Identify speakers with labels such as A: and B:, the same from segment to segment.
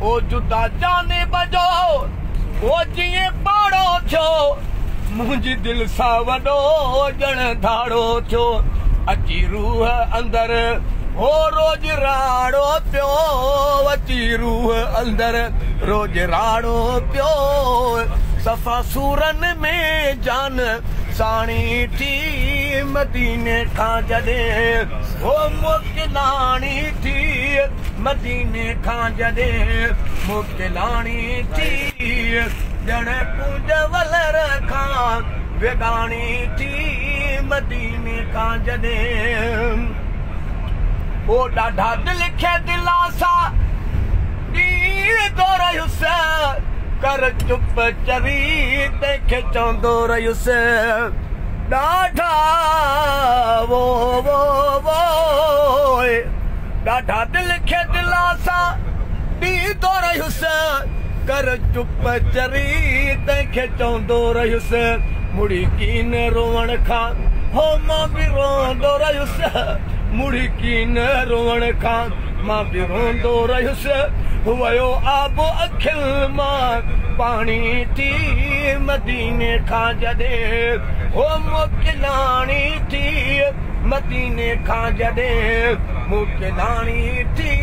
A: ओ जुदा जाने बजो ओ जीअं पाड़ो थियो मुंहिंजी दिलि सां वॾो ॼण धाड़ो थियो। अची रूह अंदरि हो रोज़ राड़ो पियो, अची रूह अंदरि रोज़ राड़ो पियो। सफ़ा सूरनि में जान साणी थी मदीने खां जॾहिं, हो मोकिलाणी थी मदीने खां जॾहिं मोकिलाणी थी। ॼण पूंज वलर खां वेगाणी थी मदीने खां जॾहिं। ओ ॾाढा दिलि खे दिलासा ॾींदो रहियुसि, कर चुप चरी तंहिंखे चवंदो रहियुसि। ॾाढा वो वो वो ॾाढा दिलि खे दिलासा ॾींदो रहियुसि, कर चुप चरी तंहिंखे चवंदो रहियुसि। मुड़ी कीन रोअण खां हो मां बि रोअंदो रहियुसि, मुड़ी कीन रोअण खां मां बि रोअंदो रहियुसि। वियो आब अखियुनि मां पाणी थी मदीने खां जॾहिं, हो मोकिलाणी थी मदीने खां जॾहिं मोकिलाणी थी।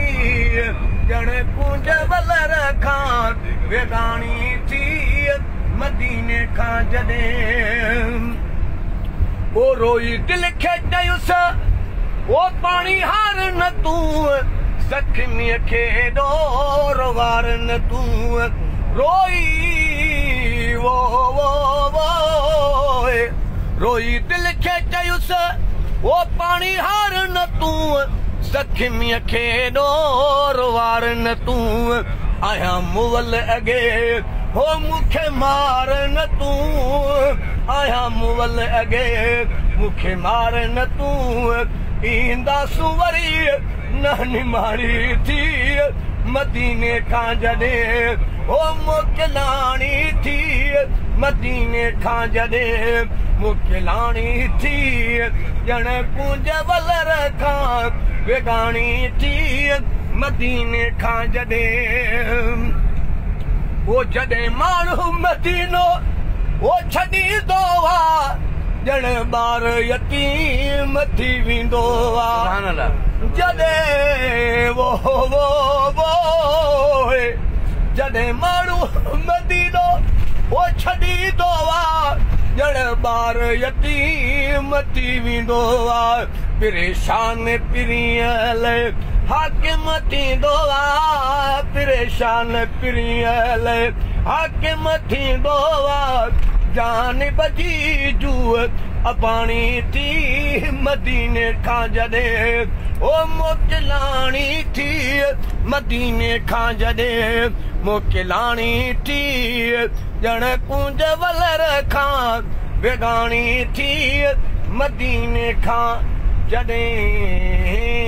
A: ॼण पूंज वलर खां वेगाणी थी मदीने खां जॾहिं। ओ रोई दिलि खे चयुसि ओ पाणी हार न तूं, ज़ख़्मीअ खे ॾोर वार न तूं। रोई वो वो वो रोई दिलि खे चयुसि ओ पाणी हार न तूं, ज़ख़्मीअ खे ॾोर वार न तूं। आहियां मुवल अॻे हो मूंखे मार न तूं, आहियां मुवल अॻे मूंखे मार न तूं। ईंदासूं वरी न निमारी थी मदीने खां जॾहिं, हो मोकिलाणी थी मदीने खां जॾहिं मोकिलाणी थी। ॼण पूंज वलर खां वेगाणी थी मदीने खां जॾहिं। ओ जॾहिं माण्हू मदीनो ओ छॾींदो आहे, ॼण ॿार यतीम थी वेंदो आहे। जॾहिं वो वो वो जॾहिं माण्हू मदीनो ओ छॾींदो आहे, ॼण ॿार यतीम थी वेंदो आहे। परेशान पिरीअ लाइ हाकिम थींदो आहे, परेशान पिरीअ लाइ हाकिम थींदो आहे। जान बजी जूअ अबाणी थी मदीने खां जॾहिं, ओ मोकिलाणी थी मदीने खां जॾहिं मोकिलाणी थी। ॼण पूंज वलर खां वेगाणी थी मदीने खां जॾहिं।